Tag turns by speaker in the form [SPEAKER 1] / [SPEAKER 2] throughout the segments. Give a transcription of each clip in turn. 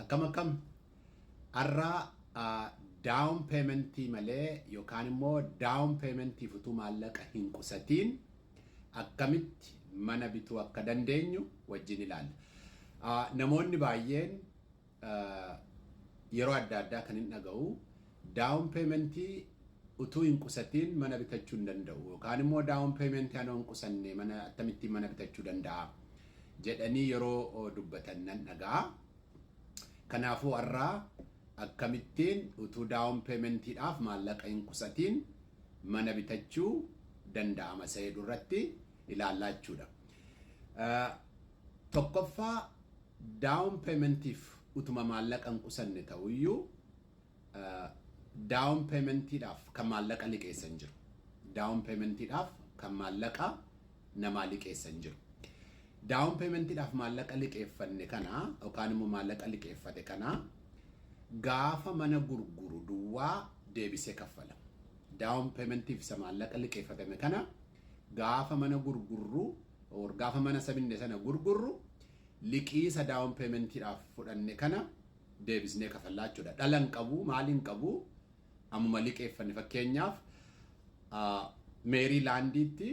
[SPEAKER 1] Akkam akkam? Har'a down paymentii malee yookaan immoo down paymentii utuu maallaqa hin qusatiin akkamitti mana bituu akka dandeenyu wajjin ilaalla. Namoonni baay'een yeroo adda addaa kan hin dhaga'u, down paymentii utuu hin qusatiin mana bitachuu hin danda'u yookaan immoo down paymentii anoo hin qusanne mana akkamittiin mana bitachuu danda'a jedhanii yeroo dubbatan nan dhaga'a. Kanaafuu har'aa akkamittiin utuu down paymentiidhaaf maallaqa hin qusatiin mana bitachuu danda'ama isa jedhu irratti ilaallaa jechuudha. Tokkoffaa, down paymentiif utuma maallaqa hin qusanne ta'uyyuu down paymentiidhaaf kan maallaqa liqeessan jiru. Down paymentiidhaaf kan maallaqa namaa liqeessan jiru. Down paymentiidhaaf maallaqa liqeeffanne kana yookaan immoo maallaqa liqeeffate kana gaafa mana gurguru duwwaa deebisee kaffala. Down paymentiif isa maallaqa liqeeffatame kana gaafa mana gurgurru, gaafa mana sabinne sana gurgurru, liqii isa down paymentiidhaaf fudhanne kana deebisnee kafallaa jechuudha. Dhala hin qabu, maal hin qabu, ammuma liqeeffanne. Fakkeenyaaf, Meeriilaandiitti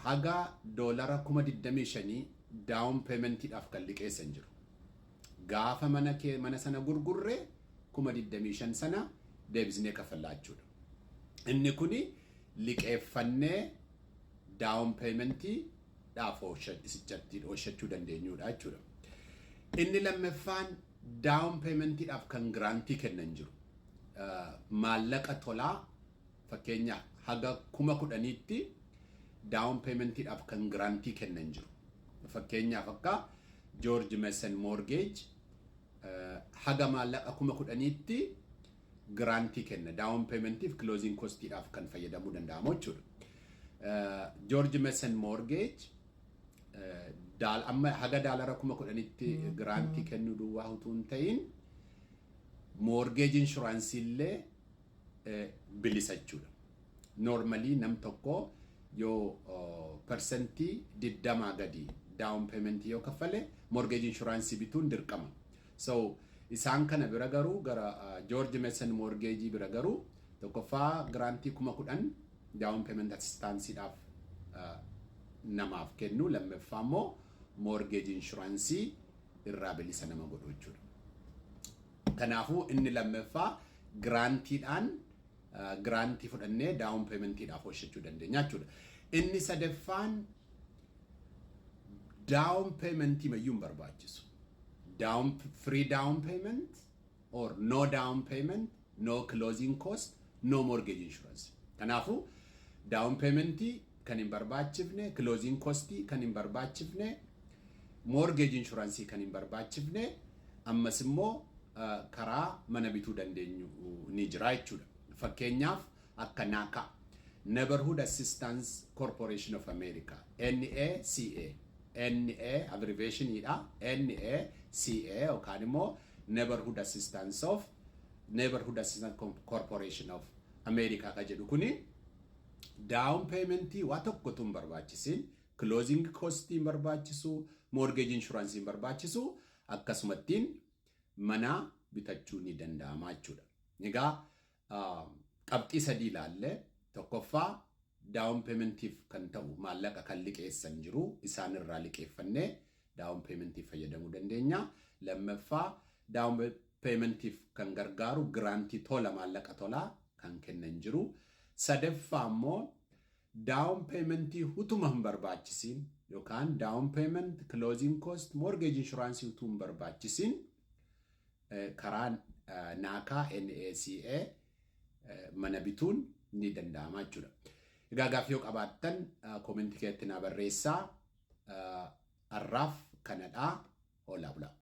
[SPEAKER 1] haga $25,000 down paymentiidhaaf kan liqeessan jiru. Gaafa mana kee mana sana gurgurre 25,000 sana deebisnee kafallaa jechuudha. Inni kuni liqeeffannee down paymentiidhaaf isichatti oolchachuu dandeenyudha jechuudha. Inni lammaffaan, down paymentiidhaaf kan grantii kennan jiru. Maallaqa tolaa, fakkeenya haga 10,000tti down paymentiidhaaf kan grantii kennan jiru. Fakkeenyaaf, akka George Mason Mortgage haga maallaqa 10,000tti grantii kenna. Down paymentiif, closing costiidhaaf kan fayyadamuu danda'amu jechuudha. George Mason Mortgage amma haga $10,000tti grantii kennuu duwwaa utuu hin ta'in mortgage insuranceii illee bilisa jechuudha. Normally nam tokko yoo 20% gadi down paymentii yoo kaffale mortgage insuranceii bituun dirqama. So isaan kana bira garuu, gara George Mason Mortgage bira garuu, tokkoffaa grantii 10,000 down payment assistanceiidhaaf namaaf kennu, lammaffaa immoo mortgage insuranceii irraa bilisa nama godhu jechuudha. Kanaafuu inni lammaffaa grantiidhaan, grantii fudhannee down paymentiidhaaf hojjechuu dandeenya jechuudha. Inni sadaffaan, down paymentii mayyuu hin barbaachisu. Down free down payment or no down payment, no closing cost, no mortgage insurance. Kanaafuu down paymentii kan hin barbaachifne, closing costii kan hin barbaachifne, mortgage insurance kan hin barbaachifne, ammas immoo karaa mana bituu dandeenyu ni jira jechuudha. Fakkeenyaaf, akka NACA, Neighborhood Assistance Corporation of America, NACA, NA abbreviationiidha, NACA yookaan immoo Neighborhood Assistance Corporation of America ka jedhu kuni down paymentii waa tokkotu hin barbaachisin, closing costii hin barbaachisu, mortgage insurance hin barbaachisu, akkasumattiin mana bitachuu ni danda'ama jechuudha. Egaa qabxii sadii ilaalle. Tokkoffaa, down paymentiif kan ta'u maallaqa kan liqeessan jiru, isaan irraa liqeeffannee down paymentiif fayyadamuu dandeenya. Lammaffaa, down paymentiif kan gargaaru grantii tola, maallaqa tolaa kan kennan jiru. Sadaffaa immoo, down paymentii utuma hin barbaachisiin yookaan down payment, closing cost, mortgage insuranceii utuu hin barbaachisiin karaa NACA, NACA mana bituun ni danda'ama jechuudha. Egaa gaaffii yoo qabaattan commentii keessatti naa barreessaa. Har'aaf kanadhaa. Hoolaa bulaa.